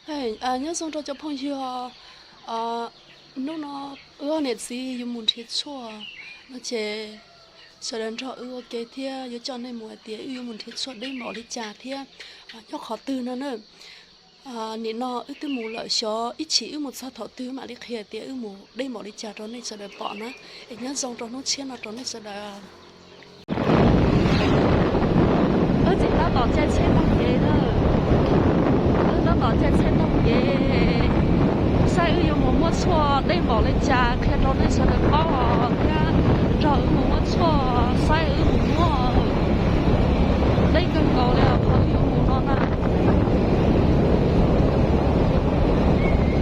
Hej, nyob zoo rau cov phooj ywg, hnub no wb niam txiv yuav mus nrhiav tshuaj no ces sawv daws nrog wb ua ke thiab yuav coj nej mus hais tias wb yuav mus nrhiav tshuaj deb npaum li cas thiab nyob qhov twg no na. Nim no wb twb mus lawm xyov ib chim wb mus txog thaum twg mam li qhia tias wb mus deb npaum li cas rau nej sawv daws pom na. Es nyob zoo rau hnub tshiab no rau nej sawv daws. Wb tseem tab tom caij tsheb taug kev na, wb tab tom caij tsheb taug kev saib wb yuav mus muab tshuaj deb npaum li cas qhia rau nej sawv daws paub thiab nrog wb mus muab tshuaj saib wb mus muab deb kawg nkaus li qhov wb yuav mus no na.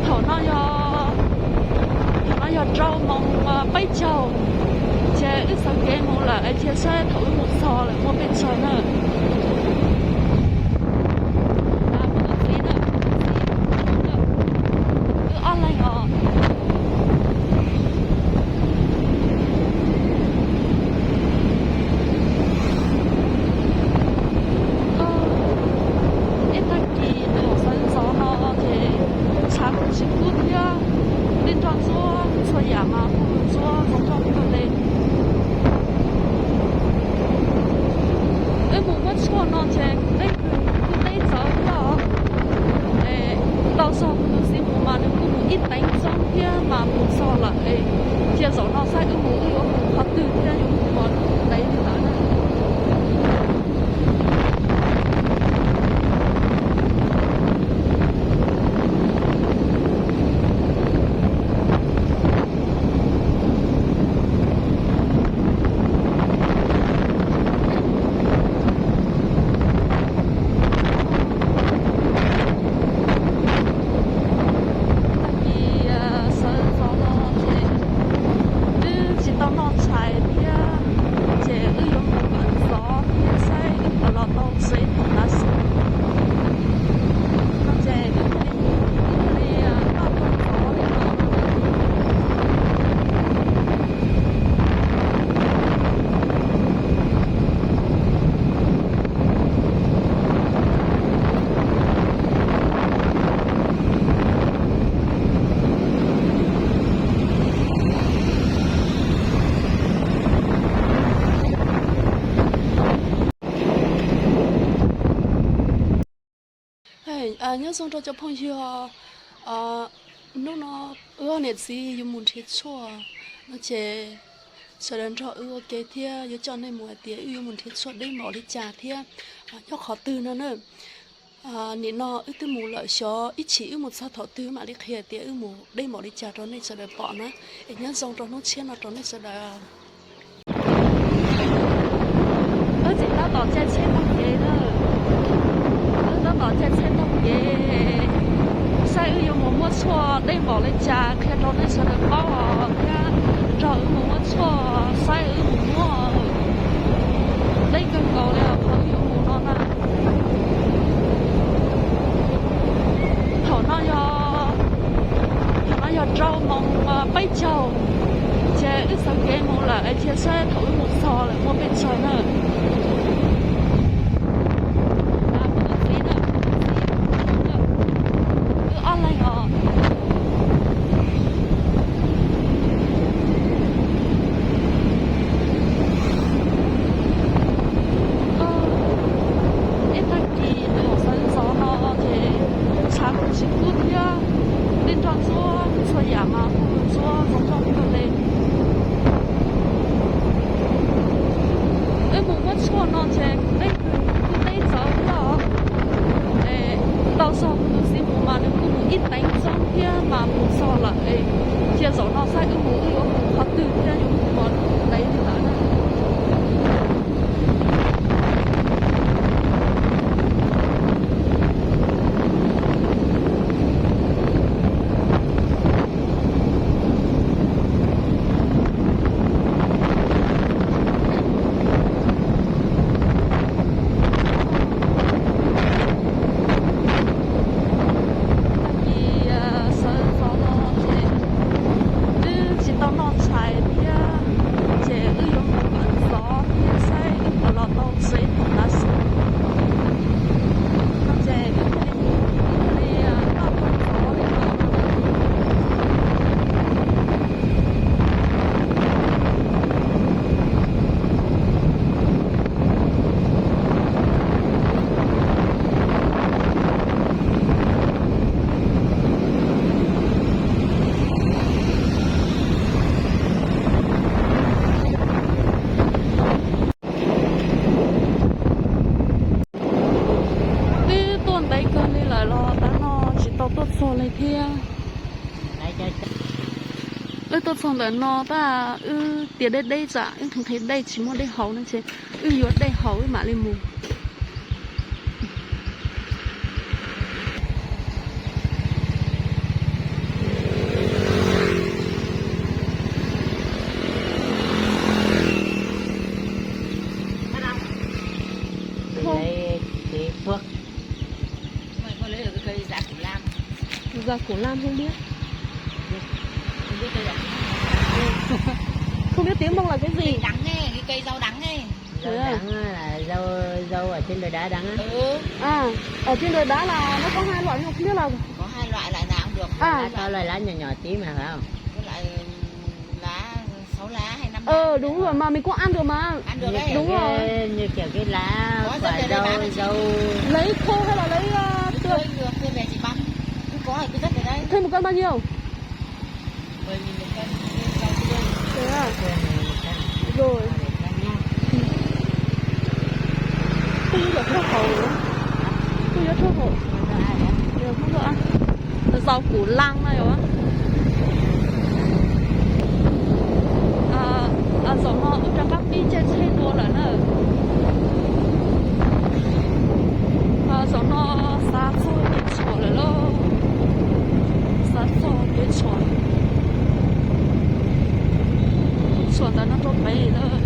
Thaum no yog, thaum no yog rau moos peb caug, ces wb sawv kev mus lawm es cia saib thaum wb mus txog lawm muaj pes tsawg na. Kuv tus txiv na, wb ob leeg os. Ib tag kis thaum sawv ntxov no ces tshav kuj tsis kub thiab, tej nroj ntsuab txhua yam mas kuj ntsuab zoo nkauj kawg li. Wb mus muab tshuaj no ces kuv deb, kuv deb txawv thiab os. Tau zog kuv tus txiv mus mas nws kuj mus ib teev txoob thiab mas mus txog lawm es cia zaum no saib wb mus wb yuav mus qhov twg thiab yuav mus ua ntev li ntawd na. Tag kis sawv ntxov no ces wb tsis tau noj tshais thiab, ces wb yuav mus kawm ntxov thiab saib wb puas los tau tsev thaum tav su. No ces wb thiaj li, wb thiaj li noj tau ntxov li no. Nyob zoo rau cov phooj ywg, hnub no wb niam txiv yuav mus nrhiav tshuaj no ces sawv daws nrog wb ua ke thiab yuav coj nej mus hais tias wb yuav mus nrhiav tshuaj deb npaum li cas thiab nyob qhov twg no na. Nim no wb twb mus lawm xyov ib chim wb mus txog thaum twg mam li qhia tias wb mus deb npaum li cas rau nej sawv daws pom na. Es nyob zoo rau hnub tshiab no rau nej sawv daws. Wb tseem tab tom caij tsheb taug kev na, wb tab tom caij tsheb taug kev saib wb yuav mus muab tshuaj deb npaum li cas qhia rau nej sawv daws paub thiab nrog wb mus muab tshuaj saib wb mus muab deb kawg nkaus li qhov wb yuav mus no na. Thaum no yog, thaum no yog rau moos peb caug, ces wb sawv kev mus lawm es cia saib thaum wb mus txog lawm muaj pes tsawg na. Kuv tus txiv na, wb ob leeg os. Ib tag kis thaum sawv ntxov no ces tshav kuj tsis kub thiab, tej nroj ntsuab txhua yam mas kuj ntsuab zoo nkauj kawg li. Wb mus muab tshuaj no ces kuv deb, kuv deb txawv thiab os. Tau zog kuv tus txiv mus mas nws kuj mus ib teev txoob thiab mas mus txog lawm es cia zaum no saib wb mus wb yuav mus qhov twg thiab yuav mus ua ntev li ntawd na. Tag kis sawv ntxov no ces twb tsis tau noj tshais thiab, Li thiab. Wb tuaj txog ntawm no tab wb tias deb deb tsam wb nqhis dej tsis muaj dej haus no ces wb yuav dej haus wb mam li mus. Da củ lam không biết. Không biết tiếng Mông là cái gì. Đắng này, cái cây rau đắng này. Rau đắng là rau, rau ở trên đồi đá đắng á. À, ở trên đồi đá là nó có hai loại không? Không biết là. Có hai loại, loại nào cũng được. À. Lá to, loại lá nhỏ nhỏ tí mà phải không? Với lại lá sáu lá hay năm lá. Ờ, đúng rồi, mà mình cũng ăn được mà. Ăn được đấy. Đúng rồi. Như kiểu cái lá, có rất là dầu, dầu. Lấy khô hay là lấy, ờ, tươi? Tươi được, tươi về chị băm. Cứ có thì cứ rất ở đây. Thêm một cân bao nhiêu? Mười nghìn một cân, rau tươi. Thế à? Mười nghìn một cân. Rồi. Hai để cân nhá. Tôi có thuốc hậu nữa. Tôi có thuốc hậu. Không có ai hả? Được, không có ai. Rau củ lam no yog. Zaum no wb rov qab pib caij tsheb dua lawm na. Zaum no xav txog kev tshuam lawm lauj. Xav txog kev tshuam, tshuam ntawm no rau pem lawm.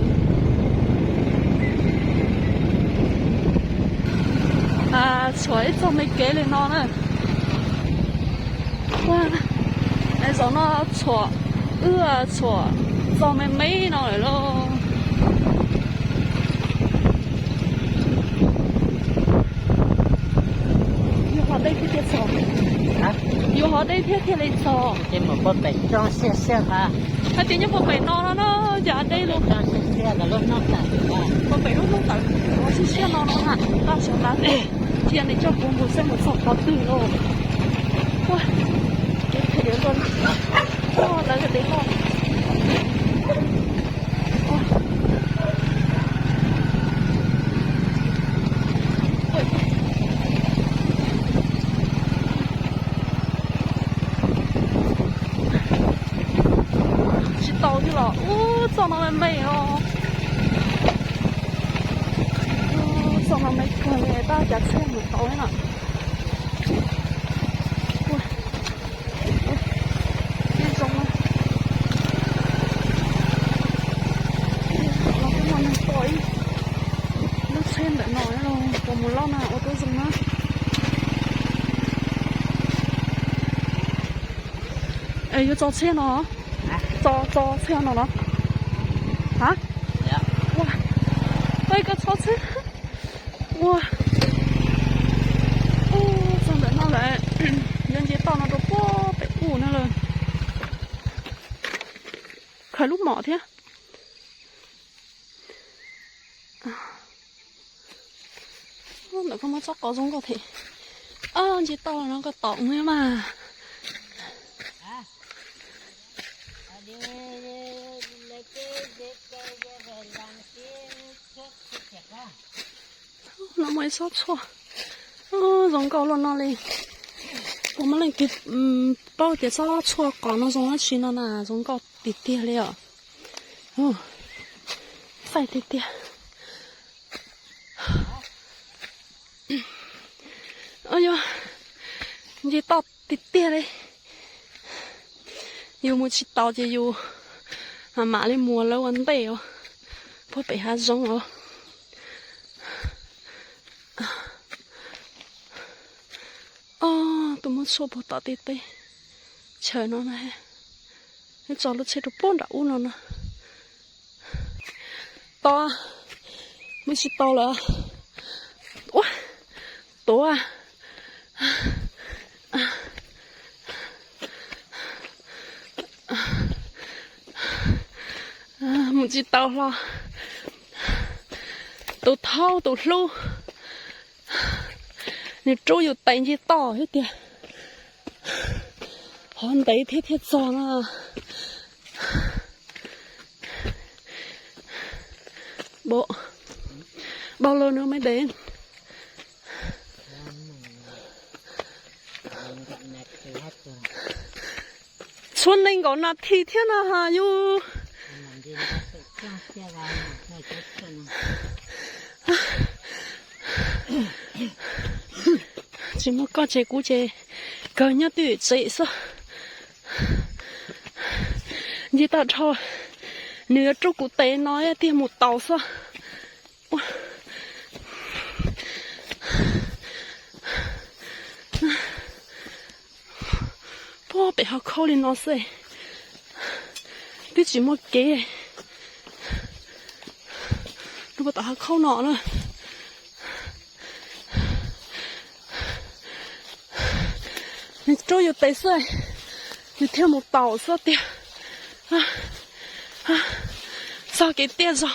Tshuam ib txog me kev li no na. Zaum no tshuam, wb tshuam txog me me no lawm lauj. Yuav hov dej thiaj txog. Yuav hov dej thiab thiaj li txog. Hais tias nyob puag pem no no na, yam dej los puag pem lub hnub tawm siab siab no no na, toj xyov tas cia nws coj kuv mus saib mus txog qhov twg lauj. Ua, kev phem yuav luag lawv dev loj. Tsis tau thiab los ub, txoj no me me os. Txoj no me kawg li, tab cav tsheb mus tau na. Ua, ua, ib zoo na. Los kuj muaj neeg tua ib lub tsheb ntawm no los puas mus loj na ua tub zoo na. Es yuav tso tsheb no, tso, tso tsheb no los? Ha? Ua, ua, koj tso tsheb. Ua, ua, txog ntawm no lawm, yuav nce toj no rau puag pem ub no lawm. Khaws lub mom thiab. Ntawm koj muab txoj qos zoo nkauj thiab. Nce toj no koj tom mus mas. No muaj ib txoj tshuaj zoo nkauj luaj no li. Puas muaj leej twg paub tias txoj tshuaj qos no zoo dab tsi no na, zoo nkauj tiag tiag li os. Faij tiag tiag. Yog nce toj tiag tiag li. Yus mus tsis taus ces yus mam li mus lawv ua ntej os, puag pem hav zoov os. Tus muab tshuaj puag tom tej teb chaws no na. Wb tso lub tsheb rau puag nram ub no na. Tau, mus tsis tau lawm. Ua, tuav. Mus tsis tau hlo. Tus thaub tus hlub, nws rub yus tes nce toj thiab tiag. Hov ntev thiab thiaj txog no. Bao lâu nữa mới đến? Tshuav nees nkaum nas this thiab no ha yus. Tsis muaj koj ces kuv ces kawg nyob twj ywm tsev xwb. Nce tag dhau, nws yuav rub kuv tes no tiag mus taus xwb. Puag pem hav khaub li no xwb, twb tsis muaj kev rau puag tom hav khaub no na. Nws rub yus tes xwb, nws thiaj mus taus xwb tiag. Txog kev tiaj zog,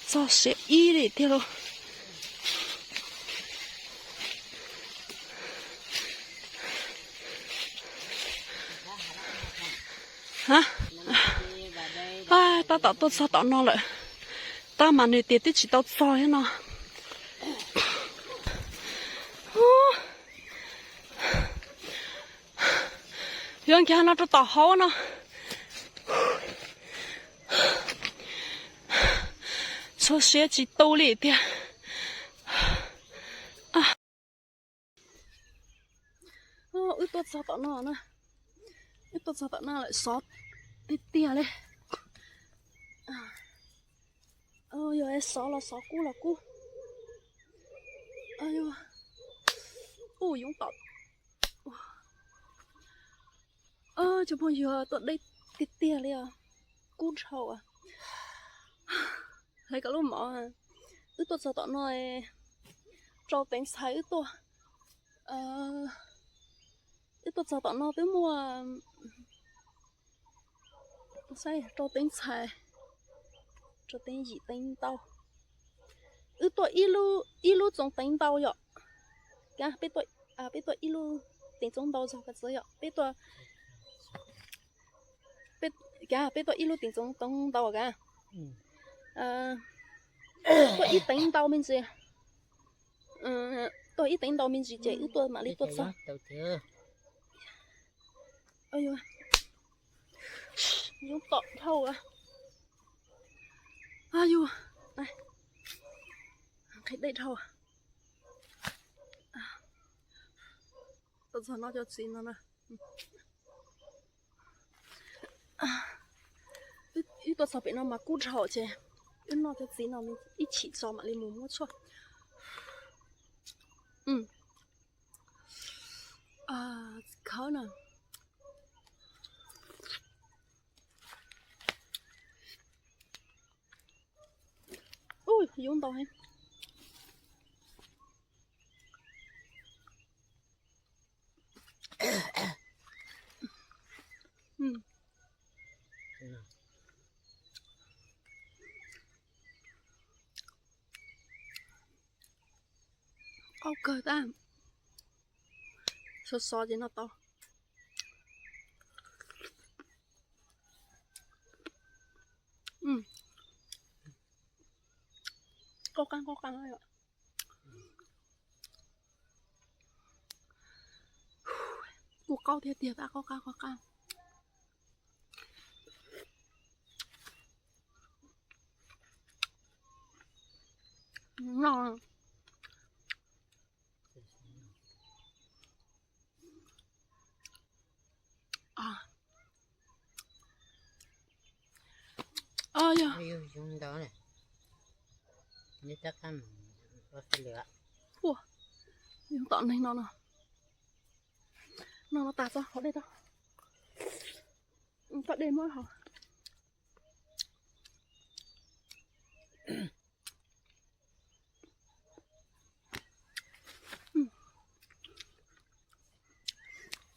txog siav ib li tiag lauj. Tab tom tuaj txog tom no lawm, tab mas nws tias twb tsis tau txog thiab no. Yuav nkag no rau tom hauv no, txhua siav tsis tu li tiag. Wb tuaj txog tom no na, wb tuaj txog tom no lawm, sov tiag tiag li. Yog sov los sov kub los kub. Ub, yoov tom. Cov phooj ywg, tuaj deb tiag tiag li os, kub dhau. Hlais kom lub mov, wb tuaj txog tom no, rau teev txhais wb tuaj, wb tuaj txog tom no twb muaj rau teev txhais, rau teev yim teev ntau. Wb tuaj ib lub txoov teev ntau yom. Peb tuaj ib lub teev txoov ntau zog ka txawv yom. Peb tuaj, peb tuaj ib lub teev txoov ntau ka, tuaj ib teev ntau me ntsis, tuaj ib teev ntau me ntsis ces wb tuaj mam li tuaj txog. Yoov tom dhau. Yus, qhib dej dhau. Tuaj txog no cov txiv no na. Wb tuaj txog pem no mas kub dhau ces wb noj cov txiv no ib chim tso mam li mus muab tshuaj. Khawb na. Ub, yoov ntau heev. Qaub kawg tab. Sov sov ces noj tau. Qaub qab qaub qab. Kuj qaub thiab tiag tab, qaub qab qaub qab. Yoov tom neeg no no. No no tas tso hauv dej tso. Koj dej muab hauv.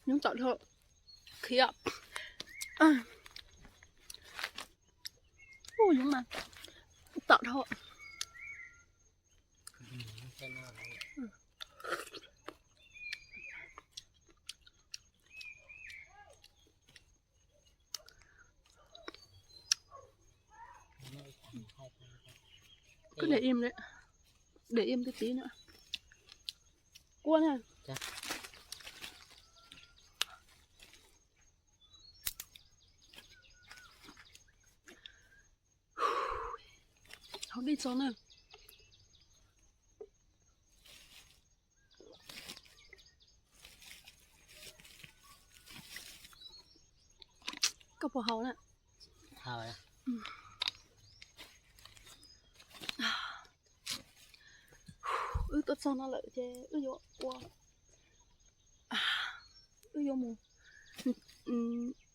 Nyob tom dhau khiav. Ub, yoov mas tom dhau. Koj để im đấy. Để im tí tí nữa. Kua na. Hauv dej txog na. Koj puas haus na? Wb tuaj txog no lawm ces wb yuav ua, wb yuav mus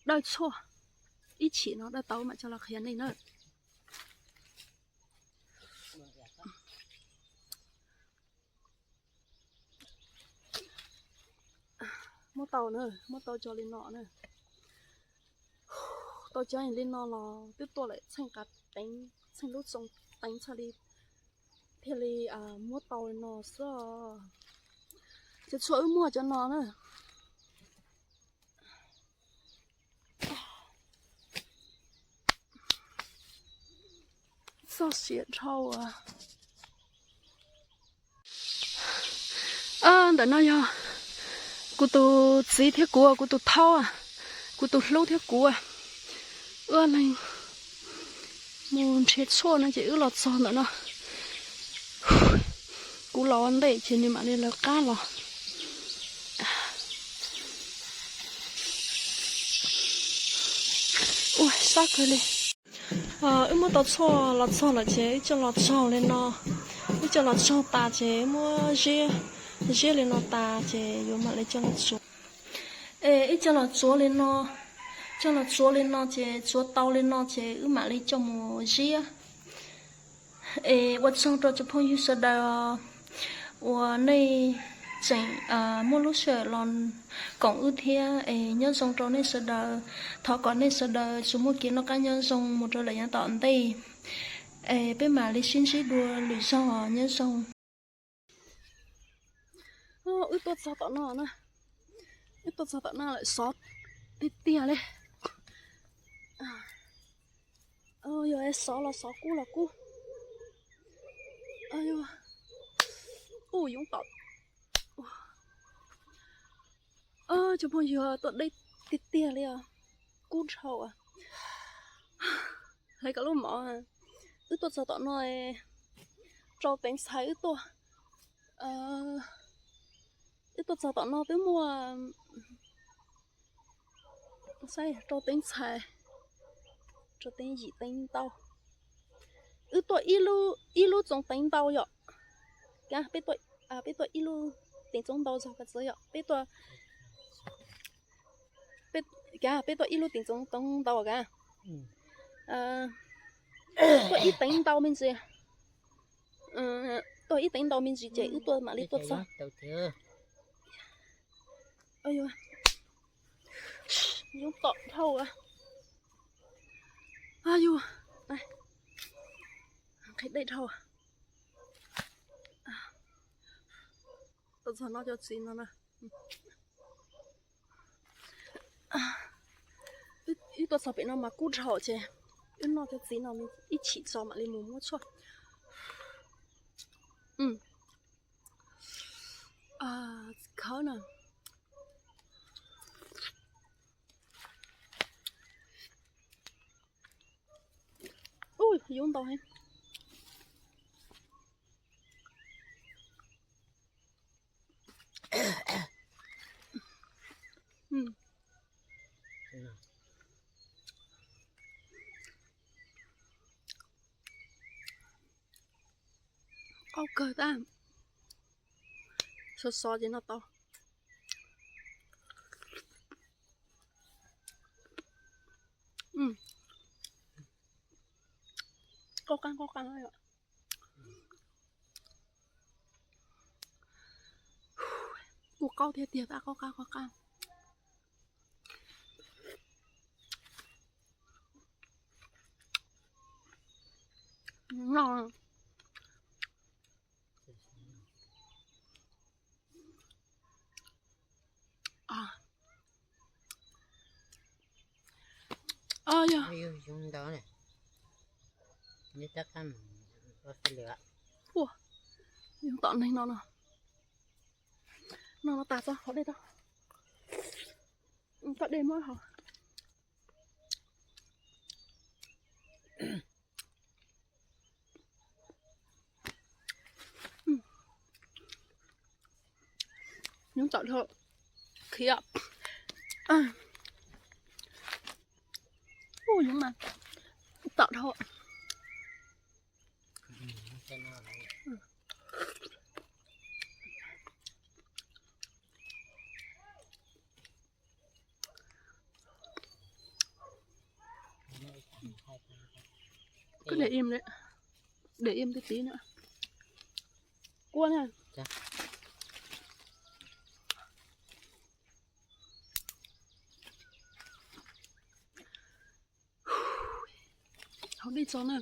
dawj tshuaj ib chim no dawj tau mam coj los qhia nej na. Muab tau na, muab tau cov li no na. Tau cov li no los twb tuaj lawm txheej qab teev, txheej lub txoos teev txhaj li thiaj li muab tau li no xwb. Cov tshuaj wb muaj cov no na. Txoj sia dhau. Ntawm no yog kuv tus txiv thiab kuv, kuv tus thaub, kuv tus hlub thiab kuv. Wb leeg mus nrhiav tshuaj no ces wb los txog ntawm no. Kuv los ua ntej ces nws mam li lawv qab los. Ua sab kawg li. Wb muab tau tshuaj los txog lawm ces wb coj los tsaug li no. Wb coj los tsaug tas ces muab ziab, ziab li no tas ces yuav mam li coj los tsuav. Es wb coj los tsuav li no, coj los tsuav li no ces tsuav tau li no ces wb mam li coj mus ziab. Es ua tsaug rau cov phooj ywg sawv daws uas nej tseem muaj lub sij hawm los koom wb thiab. Es nyob zoo rau nej sawv daws, thov kom nej sawv daws tsuas muaj kev noj qab nyob zoo mus rau lawm yav tom ntej. Es peb mam li sib ntsib dua lwm zaug, nyob zoo. Wb tuaj txog tom no na, wb tuaj txog tom no lawm, sov tiag tiag li. Yog sov los sov, kub los kub. Ub, yoov tom. Cov phooj ywg, tuaj deb tiag tiag li os, kub dhau. Hlais kom lub mov, wb tuaj txog tom no rau teev txhais wb tuaj. Wb tuaj txog tom no twb muaj rau teev txhais, rau teev yim teev ntau. Wb tuaj ib lub txoov teev ntau yom. Peb tuaj ib lub teev txoov ntau zog ka txawv yom. Peb tuaj, peb tuaj ib lub teev txoov ntau ka, tuaj ib teev ntau me ntsis. Tuaj ib teev ntau me ntsis ces wb tuaj mam li tuaj txog. Yoov tom dhau. Yus, nqhis dej dhau. Tuaj txog noj cov txiv no na. Wb tuaj txog pem no mas kub dhau ces wb noj cov txiv no ib chim tso mam li mus muab tshuaj. Khawb na. Ub, yoov ntau heev. Qaub kawg tag. Sov sov ces noj tau. Qaub qab qaub qab. Kuj qaub thiab tiag tab qaub qab qaub qab. Yog, yoov tom neeg no no. No no tas txog hauv dej tau. Koj dej muab hauv. Nyob tau dhau khiav. Ub, nyob mas tau dhau. Cứ để im đấy. Để im tí tí nữa. Cua nha. Hauv dej tso na.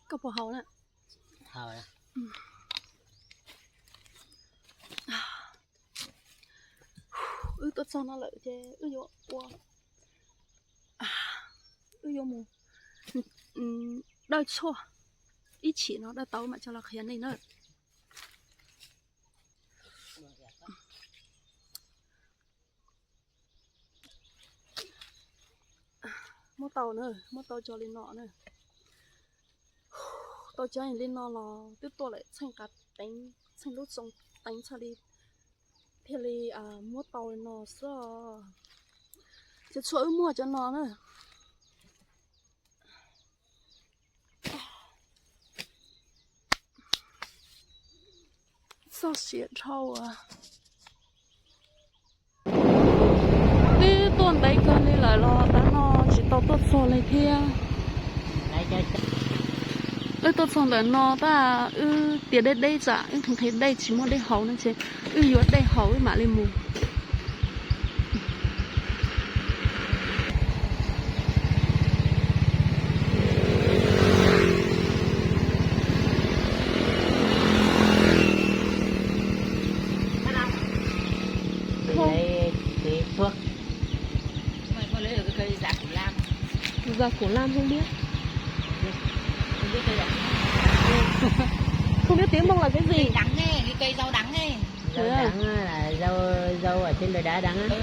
Koj puas haus na? Haus. Wb tuaj txog no lawm ces wb yuav ua, wb yuav mus dawj tshuaj ib chim no dawj tau mam coj los qhia nej na. Muab tau na, muab tau tso li no na. Tau cov li no los twb tuaj lawm txheej qab teev, txheej lub xoo teev txhaj li thiaj li muab tau li no xwb. Cov tshuaj wb muaj cov no na. Txoj sia dhau. Twb tuaj ntev kawg li lawm los tav no tsis tau tuaj txog li thiab. Wb tuaj txog ntawm no tab wb tias deb deb tsam wb nqhis dej tsis muaj dej haus no ces wb yuav dej haus wb mam li mus. Giò củ lam không biết. Không biết tiếng Mông là cái gì. Đắng này, cái cây rau đắng này. Rau đắng là rau, rau ở trên đồi đá đắng á.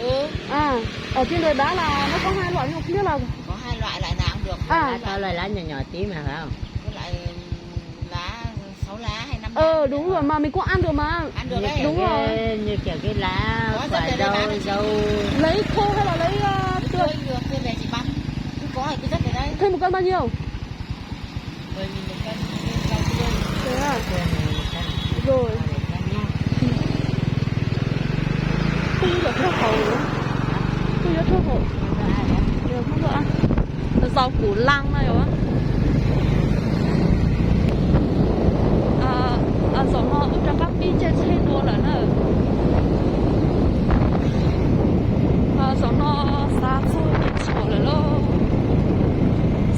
À, ở trên đồi đá là nó có hai loại nhưng mà không biết là. Có hai loại, loại nào cũng được. À. Lá to, loại lá nhỏ nhỏ tí mà phải không? Với lại lá sáu lá hay năm lá. Ờ, đúng rồi mà mình cũng ăn được mà. Ăn được đấy. Đúng rồi. Như kiểu cái lá quả dâu, dâu. Lấy khô hay là lấy tươi? Tươi được, tươi về chị băm. Cứ có thì cứ rất về đấy. Thêm một cân bao nhiêu? Mười nghìn một cân, rau tươi. Thế à? Rồi. Tôi rất thơm hậu nữa. Tôi rất thơm hậu. Được, không được ăn. Rau củ lăng này hả? Zaum no ua rau qab pib caij tsheb dua lawm na. Zaum no xav txog kev tshuam lawm lauj.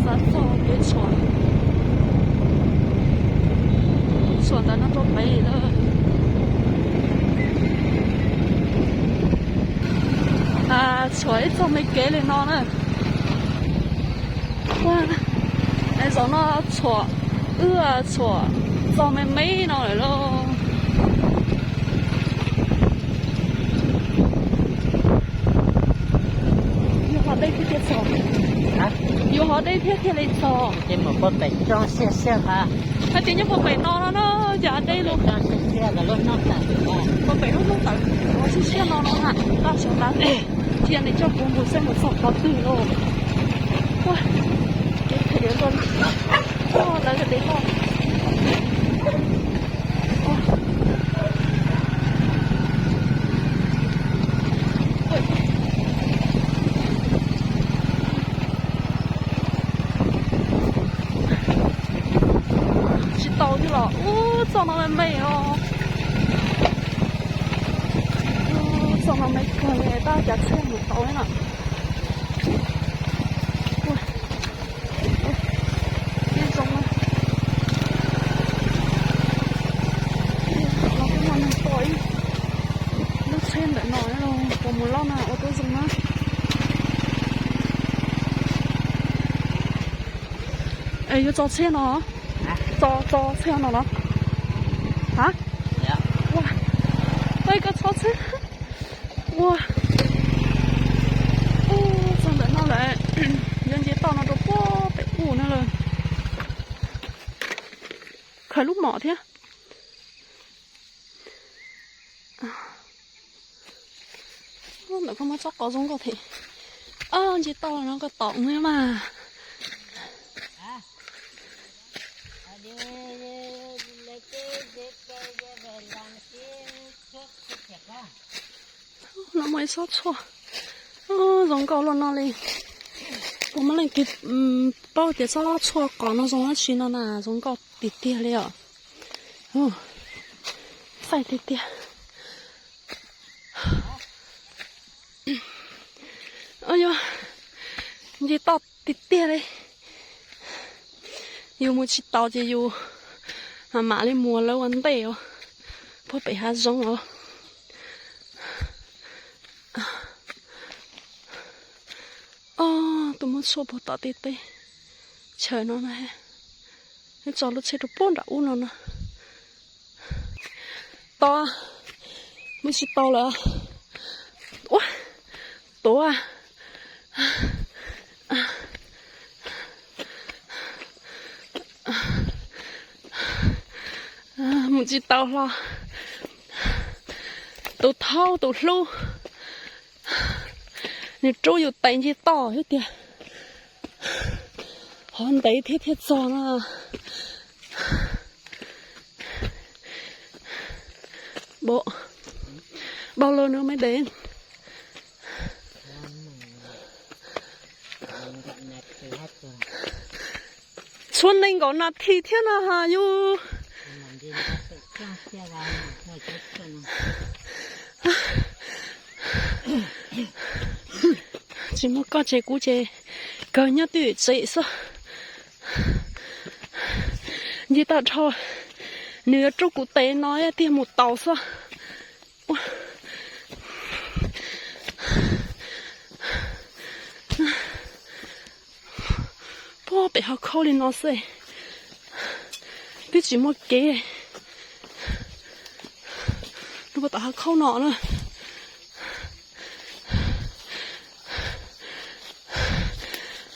Xav txog kev tshuam, tshuam ntawm no rau pem lawm. Tshuam ib txoj me kev li no na. Zaum no tshuam, wb tshuam txoj me me no lawm lauj. Yuav hov dej thiab thiaj txog. Yuav hov dej thiab thiaj li txog. Hais tias nyob puag pem no no na, ces dej los. Puag pem lub hnub tawm siab siab no no na, toj xyov tav cia nws coj kuv mus saib mus txog qhov twg lauj. Ua, kev phem zoo, lawv tias loj. Tsis tau thiab los ub, txoj no me me os. Txoj no me kawg li, tab cav tsheb mus tau na. Ua, ib zoo na. Los kuj muaj neeg tua ib lub tsheb ntawm no los puas mus loj na, ua tub zoo na. Yuav tso tsheb no, tso, tso tsheb no los? Ha? Ua, ua koj tso tsheb. Ua, txog ntawm no lawm, yuav nce toj no rau puag pem ub no lawm. Khaws lub mom thiab. Ntawm koj muab tsob qos zoo nkauj thiab. Nce toj no koj tom ua mas. No muaj ib tsob tshuaj zoo nkauj luaj no li. Puas muaj leej twg paub tias tsob tshuaj qos no zoo dab tsi no na, zoo nkauj tiag tiag li os. Faij tiag tiag. Yog nce toj tiag tiag li. Yus mus tsis tau ces yus mam li mus lawv ua ntej os, puag pem hav zoov os. Tus muab tshuaj puag tom tej teb chaws no na. Wb tso lub tsheb rau puag nram ub no no. Tau, mus tsis tau lawm. Ua, tuav. Mus tsis tau hlo. Tus thaub tus hlub, nws rub yus tais nce toj xwb tiag. Hov ntev thiab thiaj txog no. Bao lâu nữa mới đến? Tshuav nees nkaum nas this thiab no ha yus. Tsis muaj koj ces kuv ces kawg nyob twj ywm tsev xwb. Nce toj dhau, nws yuav rub kuv tes no tiag mus taus xwb. Puag pem hav khaub li no xwb, twb tsis muaj kev. Nws puag tom hav khaub no na.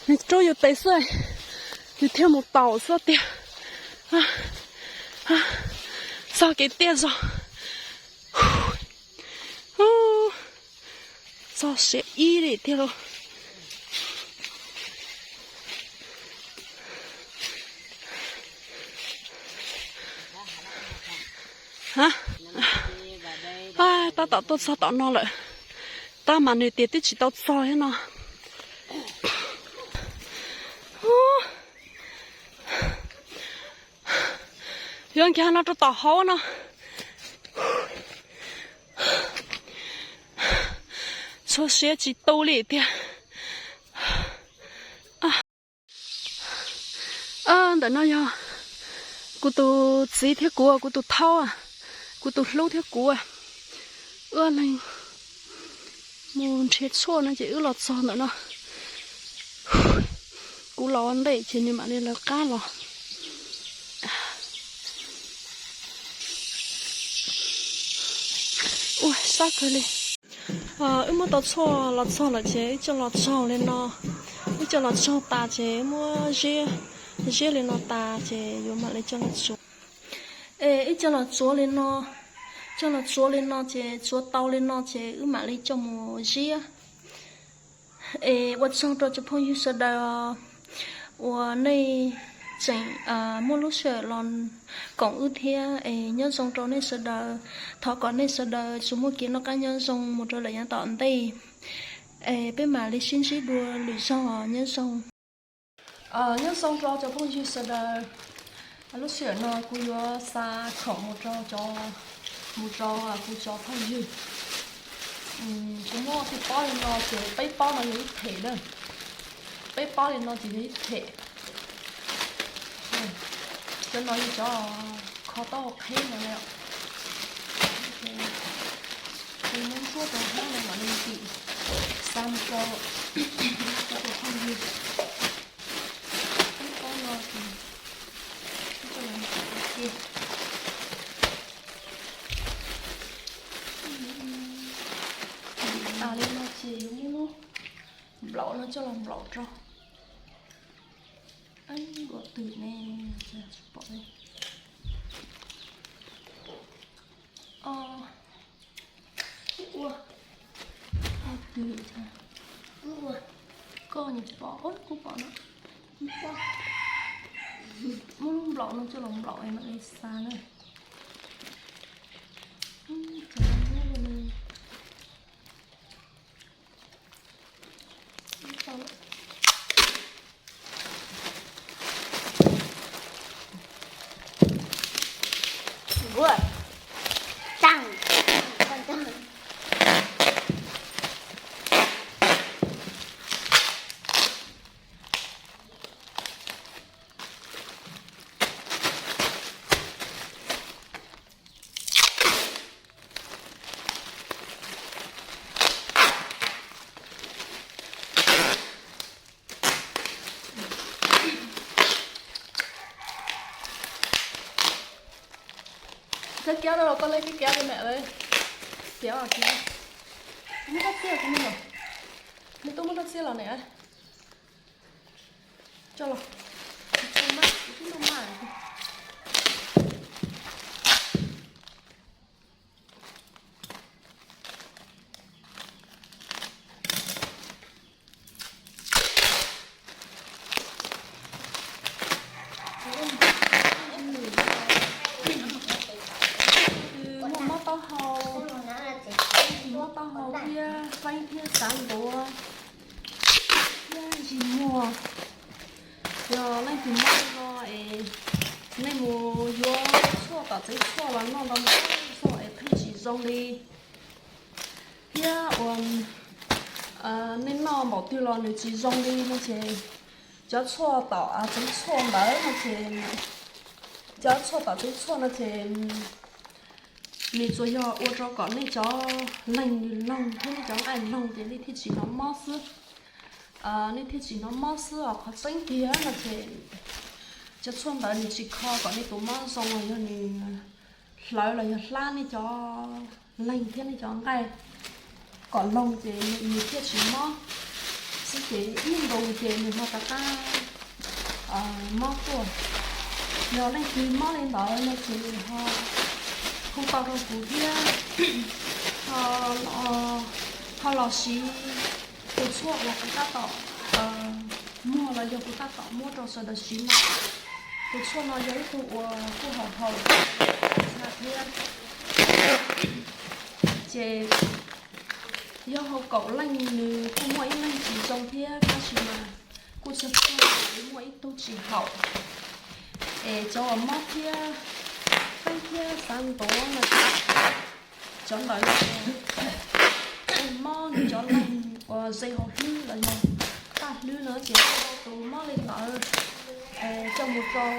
Nws rub yus tes xwb, yus thiaj mus taus xwb tiag. Txog kev tiaj zog. Txog siav ib li tiag lauj. Tab tom tuaj txog tom no lawm, tab mas nws tias twb tsis tau txog thiab no. Yuav nkag no rau tom hauv no. Txhua siab tsis tu li tiag. Ntawm no yog kuv tus txiv thiab kuv, kuv tus thaub, kuv tus hlub thiab kuv. Wb leeg mus nrhiav tshuaj no ces wb los txog ntawm no. Kuv los ua ntej ces nws mam li lawv qab los. Ua sab kawg li. Wb muab tau tshuaj los txog lawm ces wb coj los tsaug li no. Wb coj los tsaug tas ces muab ziab, ziab li no tas ces yuav mam li coj los tsuav. Es wb coj los tsuav li no, coj los tsuav li no ces tsuav tau li no ces wb mam li coj mus ziab. Es ua tsaug rau cov phooj ywg sawv daws uas nej tseem muaj lub sij hawm los koom wb thiab. Es nyob zoo rau nej sawv daws, thov kom nej sawv daws tsuas muaj kev noj qab nyob zoo mus rau lawm yav tom ntej. Es peb mam li sib ntsib dua lwm zaug, nyob zoo. Nyob zoo rau cov phooj ywg sawv daws. Lub sij hawm no kuv yuav xa khoom mus rau cov, mus rau kuv cov phooj ywg. Kuv muab tej pob li no ces peb pob no yog ib phem na. Peb pob li no ces yog ib phem. Cov no yog cov kho taub hau qheb no na. Kuv muab ntsuab rau hauv no mam li ntim xa mus rau cov phooj ywg. Peb pob no ces nplaum rau. Ua twg ne, tsis pom li. Ua twg, koj nws tsis pom, kuv pom no. Muab lub nplaum no coj los nplaum mam li xa na. Kab kiab no los koj leej kab kiab li mam li tiav kiag. Muab rab txiaj rau nej los, nej tuaj muab rab txiaj los ne. Coj los, tsis tshua maj, kuv twb noj maj. Muaj mob taub hau, mob taub hau thiab feeb thiab xav ntuav thiab ntsig muag. Yog leej twg mob li no es nej mus yuav tshuaj tom tsev tshuaj los noj ntau ntau xwb es pheej tsis zoo li. Thiab uas nej noj npaum twg los nws tsis zoo li no ces cov tshuaj tom tsev tshuaj ntawd no ces, cov tshuaj tom tsev tshuaj no ces nws tsuas yog ua rau kom nej cov leeg nws loog thiab nej cov nqaij loog ces nej thiaj tsis hnov mob xwb. Nej thiaj tsis hnov mob xwb os. Qhov tseeb tiag no ces cov tshuaj ntawd nws tsis kho kom nej tus mob zoo los yog nws hlawv los yog hlab nej cov leeg thiab nej cov nqaij kom loog ces nws thiaj tsis mob xwb ces ib ntus ces nws ho rov qab mob tuaj. Yog leej twg mob li ntawd no ces ho hu tau rau kuv thiab ho los siv tus tshuaj uas kuv tab tom muag los yog kuv tab tom muab rau sawv daws siv no. Tus tshuaj no yog ib tug uas kuj haum haum thiab. Ces yog hauv kaum leej nws kuj muaj ib leeg tsis zoo thiab tab sis mas kuj tsis txog, muaj ib tug tsis haum. Es cov uas mob thiab feeb thiab xav ntuav no, cov ntawd mob nws cov leeg uas ze hauv hlwb los yog paj hlwb no ces tus mob li ntawd coj mus rau,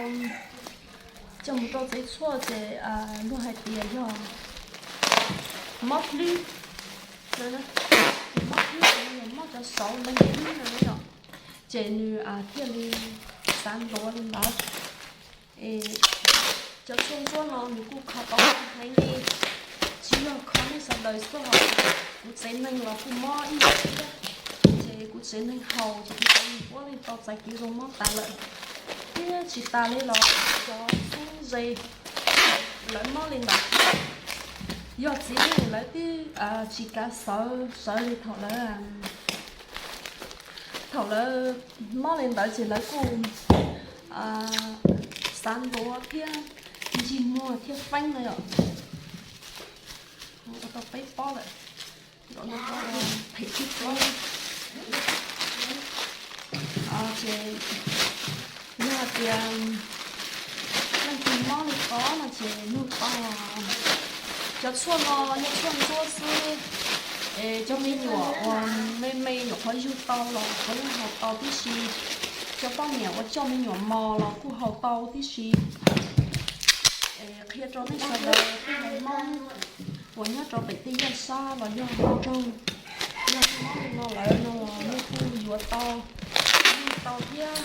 coj mus rau tsev tshuaj ces luag hais tias yog mob hlwb, mob hlwb, mob cov saud leeg hlwb no yom, ces nws thiaj li xav ntuav li ntawd. Cov tshuaj ntsuab no nws kuj kho tau heev li, tsis yog kho nej sawv daws xwb os, kuv tsev neeg los kuj mob ib yam thiab. Ces kuv tsev neeg haus ces kuv tsev neeg puav leej tau txais kev zoo mob tas lawm. Thiab tsis tas li los cov xeeb ze lawv mob li ntawd, yog txiv neej lawv twb tsis kav sawv, sawv li thaum lawv, thaum lawv mob li ntawd ces lawv kuj xav ntuav thiab ntsig muag thiab feeb no yom. Tau peb pob lawm, phem tib pob. Ces yog hais tias leej twg mob li ko no ces nug tau. Cov tshuaj no yog tshuaj ntsuab xwb, es cov me nyuam uas me me nyuam qhuav yug tau los puav leej haus tau tib si. Cov poj niam uas coj me nyuam mos los kuj haus tau tib si. Qhia rau nej sawv daws tej haiv Hmoob uas nyob rau pem tej yaj sab los yog hauv nroog, yog mob li no lawm no los nej kuj yuav tau, yuav tau thiab.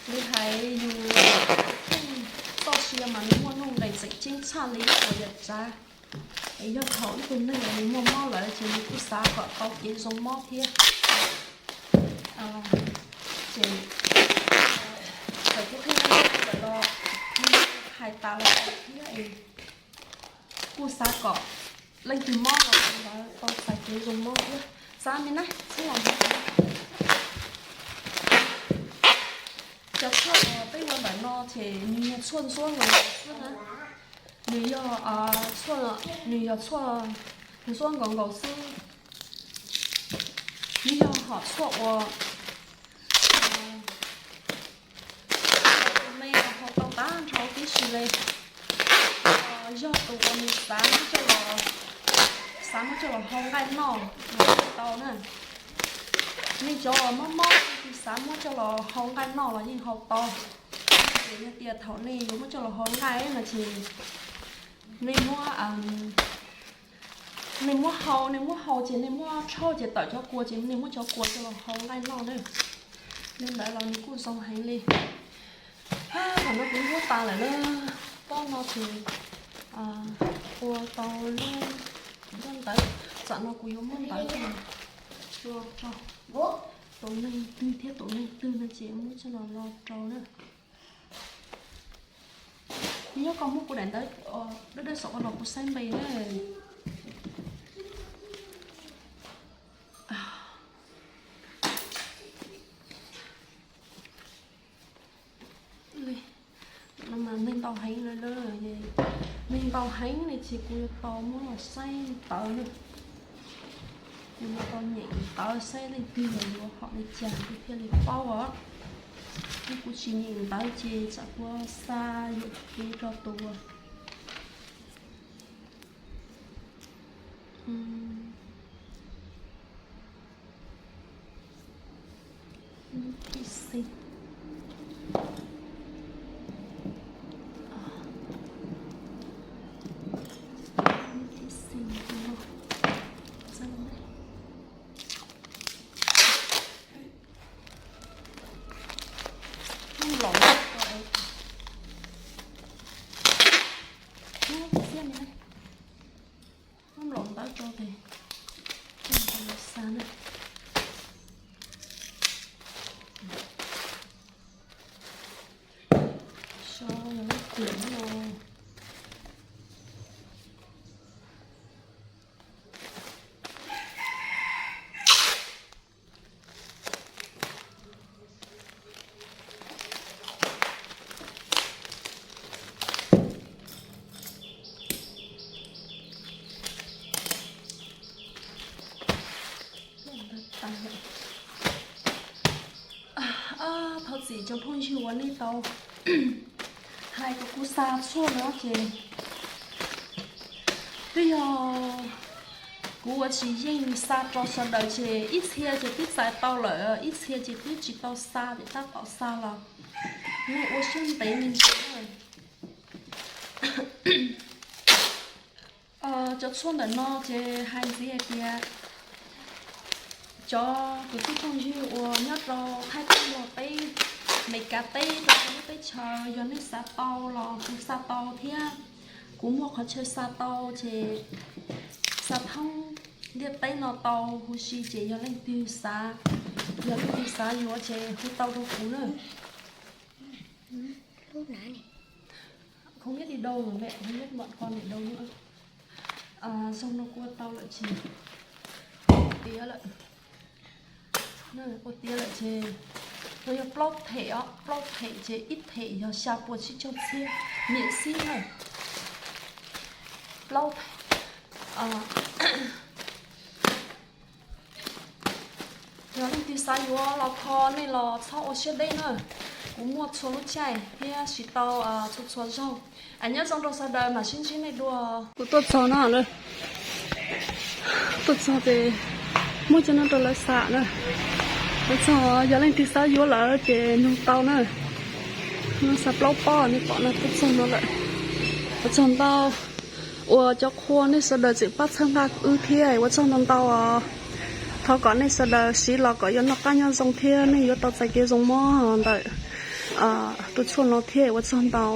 Li hais yus pheej txoj sia mas nws muaj nuj nqis tseem ceeb tshaj li ib puas yam tsav. Es yog thaum ib tug neeg uas nws muaj mob lawm ces nws kuj xav kom tau kev zoo mob thiab. Ces thaum kuv qhia ntawm no hais tas los tau thiab es kuj xav kom leej twg mob los lawv tau txais kev zoo mob thiab. Xav me na, xub los cov tshuaj uas peb ua ntawm no ces nws yog tshuaj ntxuab nkaus nkaus xwb na. Nws yog tshuaj, nws yog tshuaj ntxuab nkaus nkaus xwb. Nws yog hom tshuaj uas tus me los haus tau tag nrho tib si li. Yog tus uas nws xav muab coj los, xav muab coj los hau nqaij noj los yeej tau na. Nej cov uas mob mob leej twg xav muab coj los hau nqaij noj los yeej hau tau. Ces yog tias thaum nej yuav muab coj los hau nqaij no ces nej muab, nej muab hau, nej muab hau ces nej muab rhaub ces tawm cov kua ces nej muab cov kua coj los hau nqaij noj na. Li ntawd los nws kuj zoo heev li. Thaum no kuv ntxuab tas lawm na, pob no ces ua tau lub ntawd, tam no kuv yuav muab ntawd coj los rau tus neeg twg thiab tus neeg twg no ces muab coj los lo rau na. Nyob koj muab kuv daim ntawv dawb dawb saum ua los kuv saib npe na. Li, no mas neeg ntau heev lawm, neeg ntau heev li ces kuv yuav tau muab los saib ntawv na. Kuv yuav tau nyeem ntawv saib leej twg los yuav hom li cas kuv thiaj li paub os. Yog kuv tsis nyeem ntawv ces tsam kuv xa yuam kev rau tus Muab nplaum ntawv rau tes, xa na. So yog lub kws no. Thov txim cov phooj ywg uas nej tau hais kom kuv xa tshuaj no ces twb yog kuv ua tsis yeej xa rau sawv daws ces ib txhia ces twb txais tau lawm, ib txhia ces twb tsis tau xa, ces tab tom xa los nej ua siab ntev me ntsis. Cov tshuaj ntawm no ces hais ntxiv hais tias cov kwv tij phooj ywg uas nyob rau Thaib teb, Nplog teb, Amelikas teb, rau txhua lub teb chaws, yog nej xav tau los kuv xa tau thiab. Kuv muaj qhov chaw xa tau ces xa thoob ntiaj teb no tau huv si ces yog leej twg xav, yog leej twg xav yuav ces hu tau rau kuv na. Không biết đi đâu rồi mẹ, không biết bọn con đi đâu nữa. Zoo no kuv ua tau lawm ces ua tiav lawm. Ua tiav lawm ces no yog plaub them os, plaub them ces ib them yog xya puas tsib caug txhiab, miễn phí na. Plaub them. Yog leej twg xav yuav los kho nej los txhob ua siab deb na. Kuv muaj txhua lub caij thiab siv tau txhua txhua zaug. Nyob zoo rau sawv daws, mam sib ntsib nej dua. Kuv tuaj txog no, tuaj txog ces muab cov no rau lawv xa na. Tuaj txog yog leej twg xav yuav lawm ces nug tau na. No xa plaub pob, nej pom no tuaj txog no lawm. Ua tsaug ntau uas cov qhua nej sawv daws tseem pab txhawb nqa kuv wb thiab, ua tsaug ntau ntau os. Thov kom nej sawv daws siv los kom yuav noj qab nyob zoo thiab nej yuav tau txais kev zoo mob ntawm tus tshuaj no thiab, ua tsaug ntau.